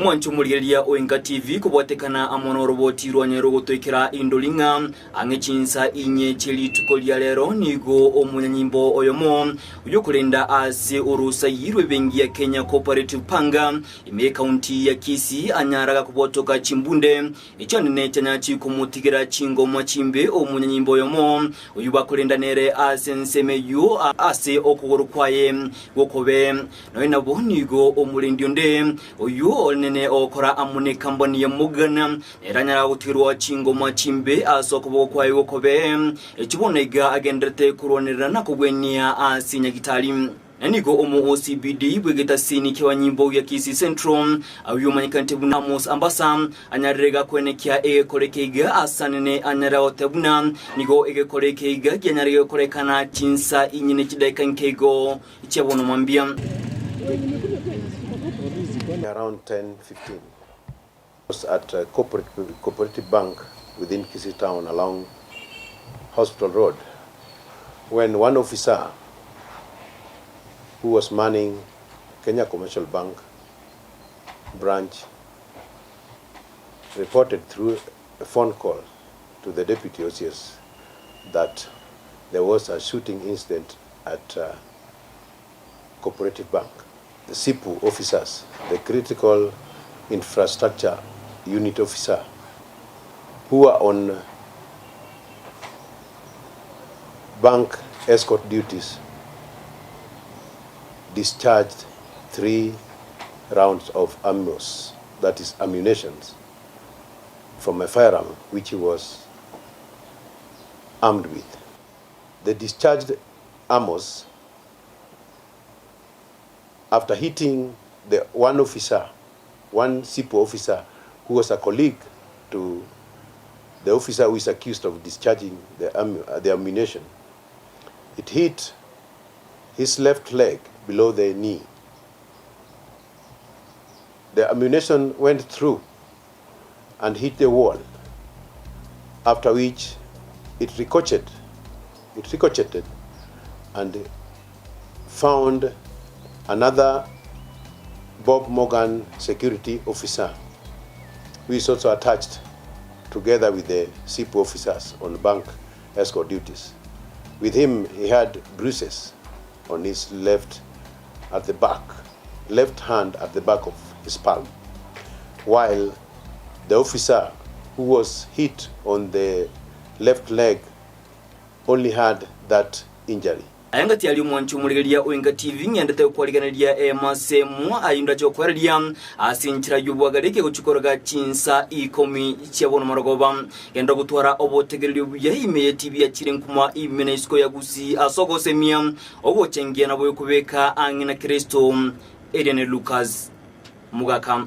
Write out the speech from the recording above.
Omwancho omorigereria o Enka TV kobwatekana amo noroboti rwanyare rogotoikera indori ng'a ang'e chinsa inye chie rituko ria rero nigo omonyanyimbo oyomo oyokorenda ase orosai rw'ebenki ya Kenya Cooperative Bank ime ekaunti ya Kisii anyaraga kobotoka chimbunde echanene chianyachi komotigera chingoma chimbe omonyanyimbo oyomo oyio bakorenda nere ase ensemo eyio ase okogoro kwaye gokobee. Nonya nabo nigo omorendi onde, oyio orenene ogokora amo nekambani ya Morgan, nere anyara gotigerwa chingoma chimbe ase okoboko kwaye gokobee, echio bono iga agendererete korwanerera na kogwenia ase nyagitari. Na nigo omo OCPD bw'egetasini ki'abanyimbo gia Kisii Central, oyio omanyekanete buna Amos Ambasa, anyarire iga koenekia egekora eke iga asanene anyare goteba buna nigo egekora eke iga kianyare gokorekana chinsa inye ne chidaeka nke igo chia bono mambia. Around 10:15 was at a cooperative bank within Kisii town along Hospital Road when one officer who was manning Kenya Commercial Bank branch reported through a phone call to the deputy OCS that there was a shooting incident at uh, Cooperative Bank. The SIPU officers, the Critical Infrastructure Unit officer, who were on bank escort duties, discharged 3 rounds of ammos, that is ammunitions, from a firearm which he was armed with. The discharged ammos, after hitting the one officer, one SIPU officer who was a colleague to the officer who is accused of discharging the, the ammunition, it hit his left leg below the knee. The ammunition went through and hit the wall, after which it ricocheted, it ricocheted and found another Bob Morgan security officer, who is also attached together with the SIPU officers on bank escort duties. With him, he had bruises on his left at the back, left hand at the back of his palm, while the officer who was hit on the left leg only had that injury. Aye ngati aria omwanchi omorigereria o Enka TV ng'endete gokwarigereria emasemo ayio ndache gokwereria ase enchera y'obwagare ekegochia koroga chinsa ikomi chia bono marogoba. Genda gotwara obotegereri obuya ime ye TV achire nkuma ime na isiko ya Gusii ase ogosemia ogochengia nabo yokobeka ang'e na Kristo. Eria ne Lucas Mugaka.